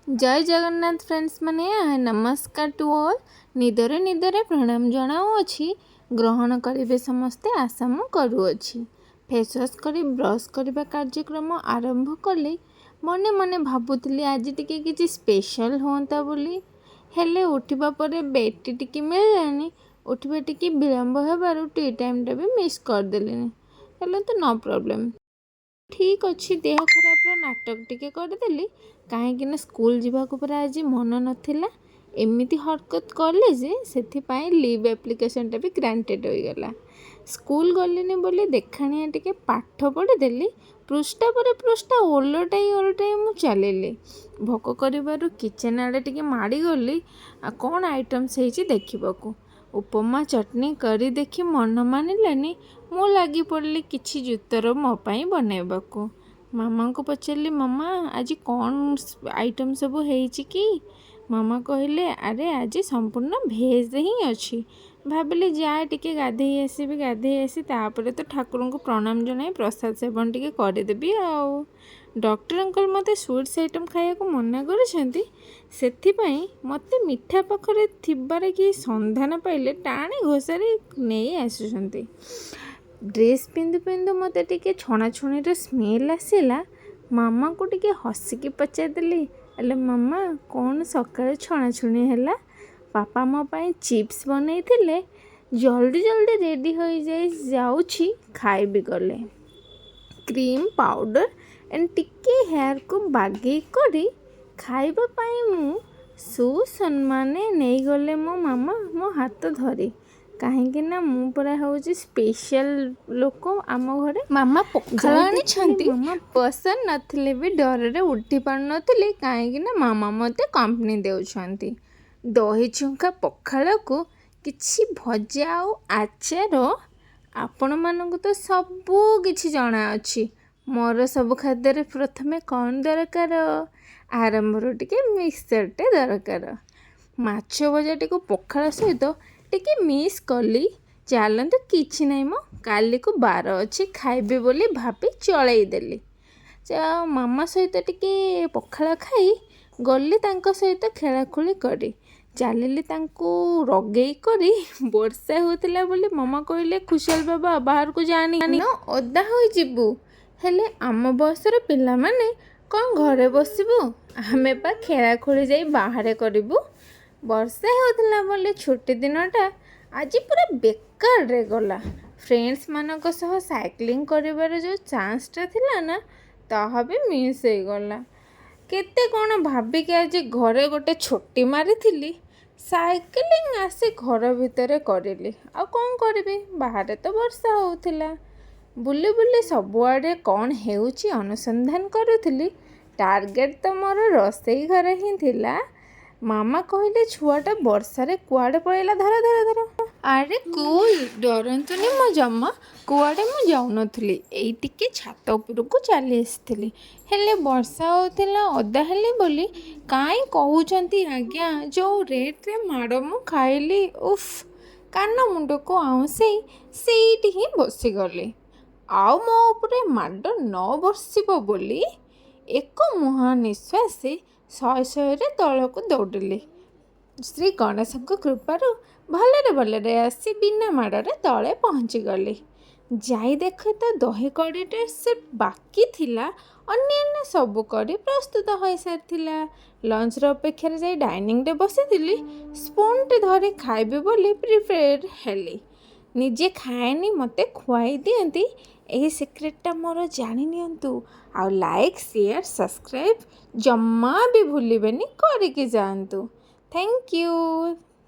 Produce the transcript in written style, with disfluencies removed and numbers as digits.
ଜୟ Jagannath friends ମାନେ, ନମସ୍କାର two all. ନିଦରେ ନିଦରେ ପ୍ରଣାମ ଜଣାଉଅଛି, ଗ୍ରହଣ କରିବେ ସମସ୍ତେ ଆଶା ମୁଁ କରୁଅଛି। ଫେସ୍ ୱାଶ୍ କରି ବ୍ରସ୍ କରିବା କାର୍ଯ୍ୟକ୍ରମ ଆରମ୍ଭ କଲି। ମନେ ମନେ ଭାବୁଥିଲି ଆଜି ଟିକେ କିଛି ସ୍ପେଶାଲ୍ ହୁଅନ୍ତା ବୋଲି। ହେଲେ ଉଠିବା ପରେ ବେଡ଼୍ଟି ଟିକେ ମିଳିଲାନି। ଉଠିବା ଟିକେ ବିଳମ୍ବ ହେବାରୁ ଟି ଟାଇମ୍ଟା ବି ମିସ୍ କରିଦେଲିଣି। ହେଲେ ତ ନୋ ପ୍ରୋବ୍ଲେମ୍, ଠିକ୍ ଅଛି। ଦେହ ଖରାପର ନାଟକ ଟିକେ କରିଦେଲି, କାହିଁକିନା ସ୍କୁଲ ଯିବାକୁ ପରା ଆଜି ମନ ନଥିଲା। ଏମିତି ହରକତ କଲି ଯେ ସେଥିପାଇଁ ଲିଭ୍ ଆପ୍ଲିକେସନ୍ଟା ବି ଗ୍ରାଣ୍ଟେଡ଼୍ ହୋଇଗଲା। ସ୍କୁଲ ଗଲିନି ବୋଲି ଦେଖାଣିଆ ଟିକେ ପାଠ ପଢ଼ିଦେଲି। ପୃଷ୍ଠା ପରେ ପୃଷ୍ଠା ଓଲଟାଇ ଓଲଟାଇ ମୁଁ ଚାଲିଲି। ଭୋକ କରିବାରୁ କିଚେନ୍ ଆଡ଼େ ଟିକେ ମାଡ଼ିଗଲି, ଆଉ କ'ଣ ଆଇଟମ୍ସ ହେଇଛି ଦେଖିବାକୁ। ଉପମା ଚଟଣି କରି ଦେଖି ମନ ମାନିଲାନି, ମୁଁ ଲାଗି ପଡ଼ିଲି କିଛି ଜୁତର ମୋ ପାଇଁ ବନେଇବାକୁ। ମାମାଙ୍କୁ ପଚାରିଲି, "ମାମା, ଆଜି କ'ଣ ଆଇଟମ୍ ସବୁ ହେଇଛି କି?" ମାମା କହିଲେ, "ଆରେ, ଆଜି ସମ୍ପୂର୍ଣ୍ଣ ଭେଜ୍ ହିଁ ଅଛି।" ଭାବିଲି ଯାଏ ଟିକେ ଗାଧେଇ ଆସିବି। ଗାଧେଇ ଆସି ତାପରେ ତ ଠାକୁରଙ୍କୁ ପ୍ରଣାମ ଜଣାଇ ପ୍ରସାଦ ସେବନ ଟିକେ କରିଦେବି। ଆଉ ଡକ୍ଟର ଅଙ୍କଲ ମୋତେ ସୁଇଟ୍ସ ଆଇଟମ୍ ଖାଇବାକୁ ମନା କରିଛନ୍ତି। ସେଥିପାଇଁ ମୋତେ ମିଠା ପାଖରେ ଥିବାର କେହି ସନ୍ଧାନ ପାଇଲେ ଟାଣି ଘୋଷାରି ନେଇ ଆସୁଛନ୍ତି। ଡ୍ରେସ୍ ପିନ୍ଧୁ ପିନ୍ଧୁ ମୋତେ ଟିକେ ଛଣାଛୁଣିର ସ୍ମେଲ୍ ଆସିଲା। ମାମାକୁ ଟିକେ ହସିକି ପଚାରିଦେଲି, "ହେଲେ ମାମା, କ'ଣ ସକାଳେ ଛଣାଛୁଣି ହେଲା?" ପାପା ମୋ ପାଇଁ ଚିପ୍ସ ବନେଇଥିଲେ। ଜଲ୍ଦି ଜଲ୍ଦି ରେଡ଼ି ହୋଇଯାଇ ଯାଉଛି ଖାଇବି ଗଲେ। କ୍ରିମ୍ ପାଉଡ଼ର ଏଣ୍ଡ ଟିକେ ହେୟାରକୁ ବାଗେଇ କରି ଖାଇବା ପାଇଁ ମୁଁ ସୁସମ୍ମାନେ ନେଇଗଲେ ମୋ ମାମା ମୋ ହାତ ଧରି, କାହିଁକି ନା ମୁଁ ପରା ହେଉଛି ସ୍ପେଶାଲ ଲୋକ ଆମ ଘରେ। ମାମା ପଖାଳ ଆଣିଛନ୍ତି। ପସନ୍ଦ ନଥିଲେ ବି ଡରରେ ଉଠି ପାରୁନଥିଲି, କାହିଁକି ନା ମାମା ମୋତେ କମ୍ପାନୀ ଦେଉଛନ୍ତି। ଦହି ଛୁଙ୍କା ପଖାଳକୁ କିଛି ଭଜା ଆଉ ଆଚାର। ଆପଣମାନଙ୍କୁ ତ ସବୁ କିଛି ଜଣାଅଛି, ମୋର ସବୁ ଖାଦ୍ୟରେ ପ୍ରଥମେ କ'ଣ ଦରକାର? ଆରମ୍ଭରୁ ଟିକେ ମିକ୍ସଚର୍ଟେ ଦରକାର। ମାଛ ଭଜାଟିକୁ ପଖାଳ ସହିତ ଟିକେ ମିସ୍ କଲି। ଚାଲନ୍ତୁ, କିଛି ନାହିଁ ମ, କାଲିକୁ ବାର ଅଛି, ଖାଇବି ବୋଲି ଭାବି ଚଳେଇ ଦେଲି। ମାମା ସହିତ ଟିକେ ପଖାଳ ଖାଇ ଗଲି ତାଙ୍କ ସହିତ ଖେଳାଖେଳି କରି। ଚାଲିଲି ତାଙ୍କୁ ରଗେଇ କରି। ବର୍ଷା ହେଉଥିଲା ବୋଲି ମାମା କହିଲେ, "ଖୁସାଲ ବାବା, ବାହାରକୁ ଯାନି, ଓଦା ହୋଇଯିବୁ।" ହେଲେ ଆମ ବୟସର ପିଲାମାନେ କ'ଣ ଘରେ ବସିବୁ? ଆମେ ପା ଖେଳାଖେଳି ଯାଇ ବାହାରେ କରିବୁ। ବର୍ଷା ହେଉଥିଲା ବୋଲି ଛୁଟି ଦିନଟା ଆଜି ପୁରା ବେକାରରେ ଗଲା। ଫ୍ରେଣ୍ଡସ୍ମାନଙ୍କ ସହ ସାଇକ୍ଲିଂ କରିବାର ଯେଉଁ ଚାନ୍ସଟା ଥିଲା ନା, ତାହା ବି ମିସ୍ ହେଇଗଲା। କେତେ କ'ଣ ଭାବିକି ଆଜି ଘରେ ଗୋଟେ ଛୁଟି ମାରିଥିଲି। ସାଇକେଲିଂ ଆସି ଘର ଭିତରେ କରିଲି। ଆଉ କ'ଣ କରିବି, ବାହାରେ ତ ବର୍ଷା ହେଉଥିଲା। ବୁଲି ବୁଲି ସବୁଆଡ଼େ କ'ଣ ହେଉଛି ଅନୁସନ୍ଧାନ କରୁଥିଲି। ଟାର୍ଗେଟ୍ ତ ମୋର ରୋଷେଇ ଘରେ ହିଁ ଥିଲା। ମାମା କହିଲେ, "ଛୁଆଟା ବର୍ଷାରେ କୁଆଡ଼େ ପଳେଇଲା? ଧର ଧର ଧର।" ଆରେ କୁଲ୍, ଡରନ୍ତୁନି ମୋ। ଜମା କୁଆଡ଼େ ମୁଁ ଯାଉନଥିଲି, ଏଇ ଟିକେ ଛାତ ଉପରକୁ ଚାଲି ଆସିଥିଲି। ହେଲେ ବର୍ଷା ହେଉଥିଲା, ଓଦା ହେଲି ବୋଲି କାହିଁ କହୁଛନ୍ତି ଆଜ୍ଞା? ଯେଉଁ ରେଟ୍ରେ ମାଡ଼ ମୁଁ ଖାଇଲି, ଉଫ୍, କାନ ମୁଣ୍ଡକୁ ଆଉଁସେଇ ସେଇଠି ହିଁ ବସିଗଲି। ଆଉ ମୋ ଉପରେ ମାଡ଼ ନ ବର୍ଷିବ ବୋଲି ଏକ ମୁହାଁ ନିଶ୍ୱାସେ ଶହେ ଶହେରେ ତଳକୁ ଦୌଡ଼ିଲି। ଶ୍ରୀ ଗଣେଶଙ୍କ କୃପାରୁ ଭଲରେ ଭଲରେ ଆସି ବିନା ମାଡ଼ରେ ତଳେ ପହଞ୍ଚିଗଲି। ଯାଇ ଦେଖେ ତ ଦହି କଡ଼ିଟା ସେ ବାକି ଥିଲା, ଅନ୍ୟାନ୍ୟ ସବୁ କଡ଼ି ପ୍ରସ୍ତୁତ ହୋଇସାରିଥିଲା। ଲଞ୍ଚର ଅପେକ୍ଷାରେ ଯାଇ ଡାଇନିଂରେ ବସିଥିଲି। ସ୍ପୁନ୍ଟି ଧରି ଖାଇବି ବୋଲି ପ୍ରିପେୟାର ହେଲି। ନିଜେ ଖାଏନି, ମୋତେ ଖୁଆଇ ଦିଅନ୍ତି। ଏହି ସିକ୍ରେଟଟା ମୋର ଜାଣି ନିଅନ୍ତୁ ଆଉ ଲାଇକ୍, ସେୟାର, ସବସ୍କ୍ରାଇବ୍ ଜମା ବି ଭୁଲିବେନି, କରିକି ଯାଆନ୍ତୁ। Thank you.